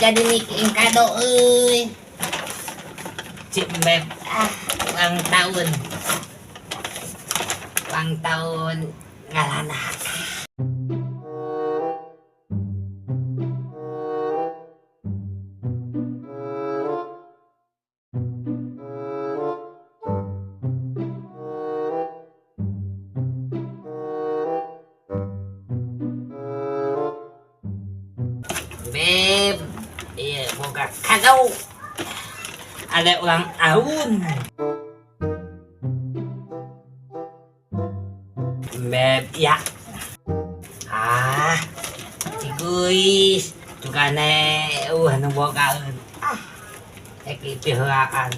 Jadi mikirin kado euy. Cik Beb, ah, ulang tahun. Ulang tahun ngalana. Beb, iya boga kado. Ada ulang tahun. Beb, ya. Ah, cikuis. Tukane, anu bogaeun. Ah, ek piheulaan.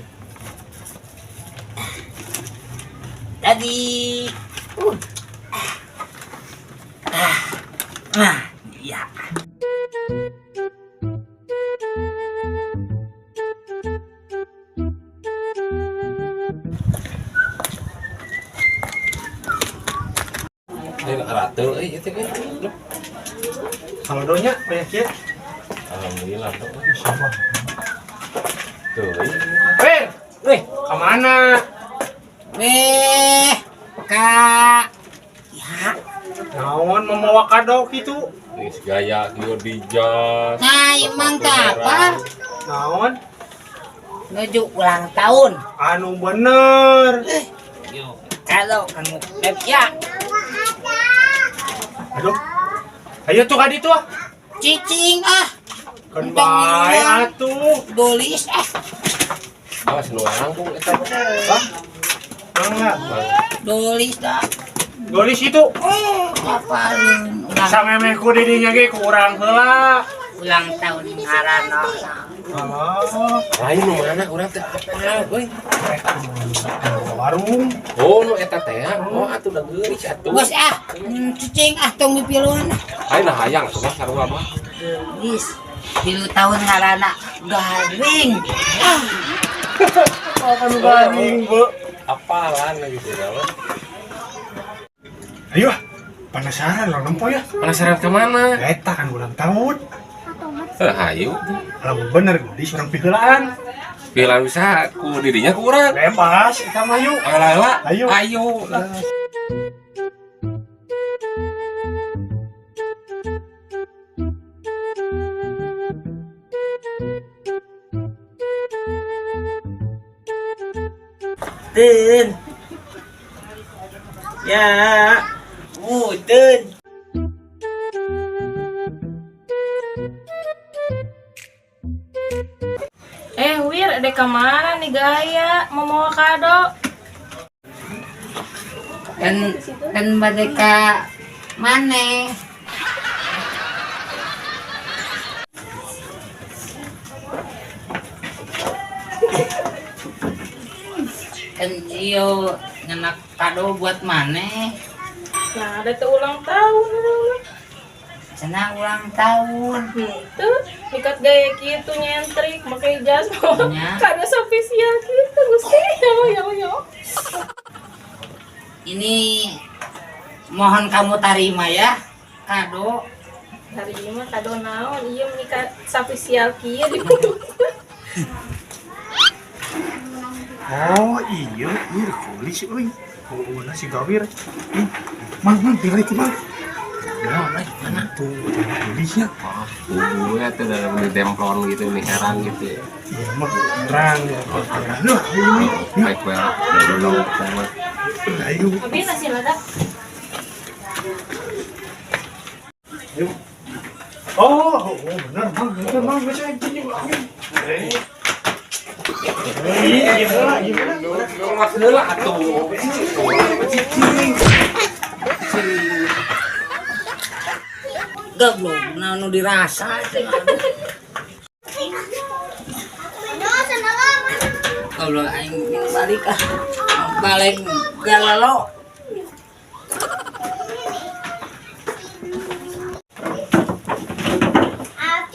Tadi, Ah, ah, ya. Ini ratu euy ieu teh euy. Loh, Kalau donya banyak ya. alhamdulillah tuh. Insyaallah. Tuh. Iya. Eh, Weh, kemana? weh, kak. Ya, Naon membawa kado gitu? Geus gaya kieu di jas. nah emang teh apa? Naon? Menuju ulang tahun. Anu bener. Yo, kalau kamu beb ya, Aduh. Ayo tuh kadi tuh. cicing ah, Kan bae atuh. Dolis ah, Awas nu nanggung eta mah. Hah? Mangga. dolis dah. Golis itu. Oh, apalun ulang Samemeh ku didinya ge kurang heula. ulang tahun ngaranna. Alah, Lain nu mana urang teh apal euy. warung. Oh, nu eta teh. Oh, atuh da geulis atuh. Bos ah, cicing ah tong dipiluan. Lain lah hayang atuh mah sarua mah. Geus, 3 tahun ngaranna garing. Ah, Kan garing, Bu. Apalan gitu mah. Ayo, ah. Penasaran lo nempo ya. Penasaran ke mana? Eta kan ulang tahun. Eh, hayu. Lamun bener geulis urang piheulaan. Pilan bisa ku dirinya ku urang. Bebas, kita mah yuk. Alah lah. Ayo. Ayo. Ten. Ya. Ten. Eh, Wir, ada kemana nih gaya? Mau mau kado? Dan mereka mana? Kan iyo ngenak kado buat mana? Nah, ada tuh ulang tahun. Ulang. Senang ulang tahun. Tuh, ikat gaya gitu nyentrik, pakai jas, mau Ya. kado spesial gitu, Gusti. Yo, yo, yo. Ini mohon kamu terima ya kado. Hari ini mah kado naon, iya menikah spesial kieu di. Oh iya, iya geulis euy. Oh, si gawir. Ih, mang, mang, tinggal itu mang. Nah, mana? Tuh, geulisnya. Oh, gue tuh dalam di demplon gitu nih heran gitu ya. Iya, mah terang ya. Loh, ayo, ayo. Baik banget dari dulu sama. Ayo. Abi nasi lada. Ayo. Oh, oh, benar, mang, benar, mang, bisa gini, mang. Eh. Eh, gimana, gimana? Mas heula atuh. Cicing. Goblok, nah nu dirasa teh. Goblok aing balik ah. Balik galalo.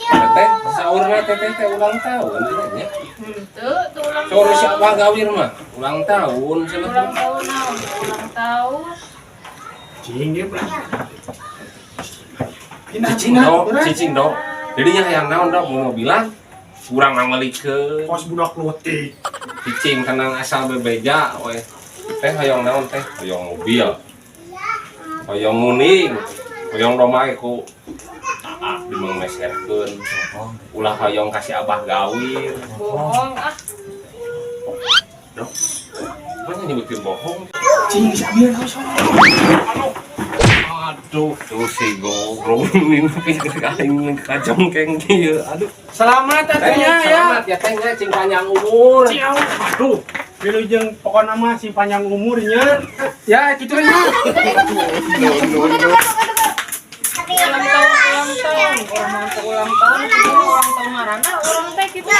Teteh, saurna teteh teh ulang tahun nya. Tuh, tuh ulang Saur tahun. si Abah Gawir mah ulang tahun cenah. Ulang tahun naon? Ulang tahun. Cing dia, Bro. Cicing dong, cicing dong. Jadi nya hayang naon dok mau mobilan kurang ngamelikeun. Kos budak leutik. Cicing tenang asal bebeja we. Teh hoyong naon teh? Hoyong mobil. Hoyong nguning. Hoyong domba ku dimengmeserkeun. Ulah hoyong kasih abah gawir. Bohong ah. Mana nyebutin bohong? Cing si Amir tahu sono. Aduh, tuh si goblok ini pikir aing kajongkeng kieu. Aduh. Selamat atunya ya. Selamat ya teh nya cing panjang umur. Cing aduh. Wilujeng pokokna mah sing panjang umurnya. Ya, kitu nya. Ulang tahun, ulang tahun, orang mau ke ulang tahun, itu ulang tahun marana, orang teh gitu.